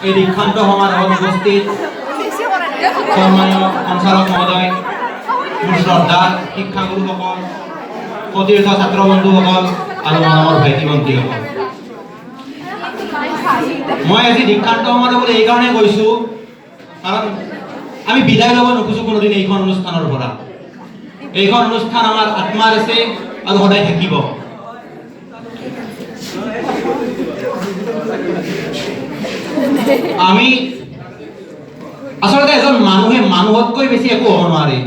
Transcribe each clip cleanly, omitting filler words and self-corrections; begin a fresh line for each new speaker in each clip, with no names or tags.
এই দীক্ষান্ত সমাৰোহত উপস্থিত সন্মানীয় সঞ্চালক মহোদয়, মোৰ শ্ৰদ্ধাৰ শিক্ষাগুৰুসকল, সতীৰ্থ ছাত্ৰ বন্ধুসকল আৰু মৰমৰ ভাইটি ভণ্টিসকল, মই আজি দীক্ষান্ত সমাৰোহ বুলি এইকাৰণে কৈছোঁ, কাৰণ আমি বিদায় ল'ব নোখোজোঁ কোনোদিন এইখন অনুষ্ঠানৰ পৰা। এইখন অনুষ্ঠান আমাৰ আত্মাত আছে আৰু সদায় থাকিব। আমি আচলতে এজন মানুহে মানুহতকৈ বেছি একো হ'ব নোৱাৰে।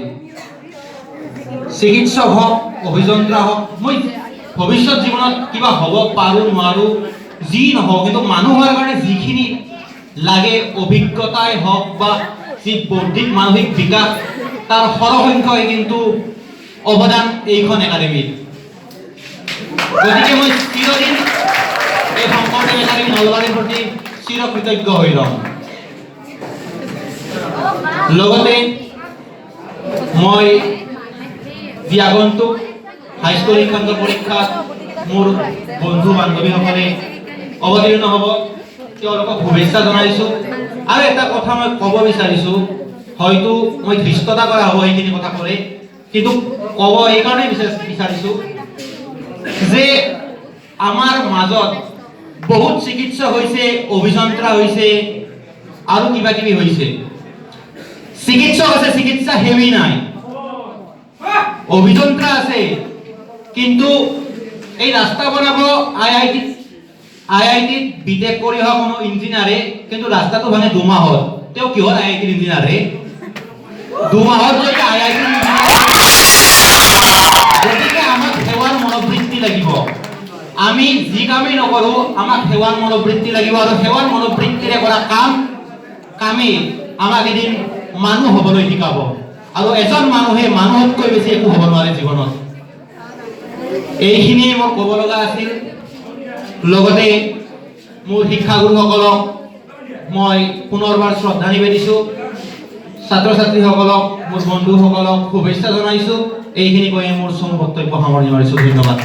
চিকিৎসক হওক, অভিযন্তা হওক, মই ভৱিষ্যত জীৱনত কিবা হ'ব পাৰোঁ নোৱাৰোঁ, যি নহওক, কিন্তু মানুহ হোৱাৰ কাৰণে যিখিনি লাগে, অভিজ্ঞতাই হওক বা যি বৌদ্ধিক মানসিক বিকাশ, তাৰ সৰহসংখ্যই কিন্তু অৱদান এইখন একাডেমীত। গতিকে মই চিৰদিন এই শংকৰদেৱ একাডেমী নলবাৰীৰ প্ৰতি চিৰকৃতজ্ঞ হৈ ৰ'ম। লগতে মই যি আগন্তুক হাইস্কুল শিক্ষান্ত পৰীক্ষাত মোৰ বন্ধু বান্ধৱীসকলে অৱতীৰ্ণ হ'ব, তেওঁলোকক শুভেচ্ছা জনাইছোঁ। আৰু এটা কথা মই ক'ব বিচাৰিছোঁ, হয়তো মই ধৃষ্টতা কৰা হ'ব সেইখিনি কথা ক'লে, কিন্তু ক'ব এইকাৰণেই বিচাৰিছোঁ যে আমাৰ মাজত বহুত চিকিৎসক হৈছে, অভিযন্তা হৈছে আৰু কিবা কিবি হৈছে। চিকিৎসক আছে, চিকিৎসা সেৱী নাই। অভিযন্তা আছে, কিন্তু এই ৰাস্তা বনাব আই আই টিত বি টেক কৰি অহা কোনো ইঞ্জিনিয়াৰে, কিন্তু ৰাস্তাটো ভাঙে 2 মাহত। তেওঁ কিহৰ আই আই টিৰ ইঞ্জিনিয়াৰে? 2 মাহত যদি আই আই টিৰ। গতিকে আমাক সেৱাৰ মনোবৃত্তি লাগিব। আমি যি কামেই নকৰোঁ, আমাক সেৱাৰ মনোবৃত্তি লাগিব আৰু সেৱাৰ মনোবৃত্তিৰে কৰা কামেই আমাক এদিন মানুহ হ'বলৈ শিকাব। আৰু এজন মানুহে মানুহতকৈ বেছি একো হ'ব নোৱাৰে জীৱনত। এইখিনিয়ে মোৰ ক'ব লগা আছিল। লগতে মোৰ শিক্ষাগুৰুসকলক মই পুনৰবাৰ শ্ৰদ্ধা নিবেদিছোঁ। ছাত্ৰ ছাত্ৰীসকলক, মোৰ বন্ধুসকলক শুভেচ্ছা জনাইছোঁ। এইখিনি কৈয়ে মোৰ চমু বক্তব্য সামৰণি মাৰিছোঁ। ধন্যবাদ।